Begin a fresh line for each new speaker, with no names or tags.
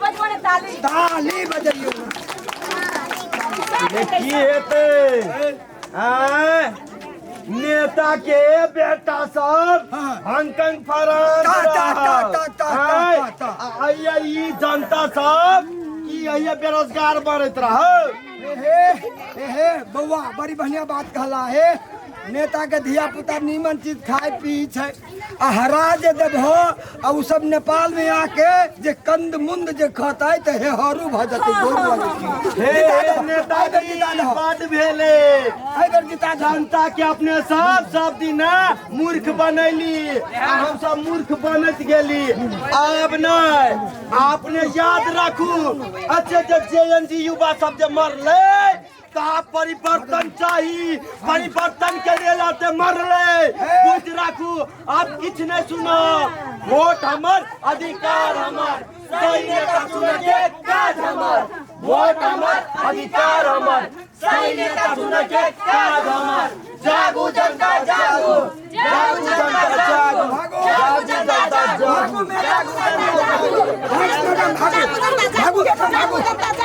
बजबो ने ताली।
ताली बजैयौ।
ने की हेतै? आँय, नेता के बेटा सब हांगकांग फ्रांस
ता, ता, ता, ता, ता,
आँय,
ता, ता।
आ आइया ई जनता सब की आइया बेरोजगार बनैत रहो।
हे हे हे बौआ, बड़ी बढ़िया बात कहला। हे, नेता के धिया पुता नीमन चीज खाय पी छै आ हरा जे देबहो आ उ सब नेपाल में आके जे कंद मुंद जे खतै त हे हरू भ जतै, गोर लगै छी।
हे
जिता दहो,
नेताजी,
एहि बेर जिता दहो।
बड भेलै।
एहि बेर जिता दहो।
जनता के अपने सब सब दिना मूर्ख बनैली आ हम सब मूर्ख बनैत गेली। आब नहि, अपने याद राखू। अच्छा, जे जे एन जी युवा सब जे मरलै तऽ आब परिवर्तन चाही, परिवर्तन के लेल आते मरलै, बुझ राखू। आब किछु नहि सुनब। वोट हमर, अधिकार हमर, सही नेता चुनै के काज हमर। वोट हमर, अधिकार हमर, सही नेता चुनै के काज हमर। जागू जनता जागू, जागू जनता जागू, जागू जनता जागू।
भागू, भागू, भागू, भागू।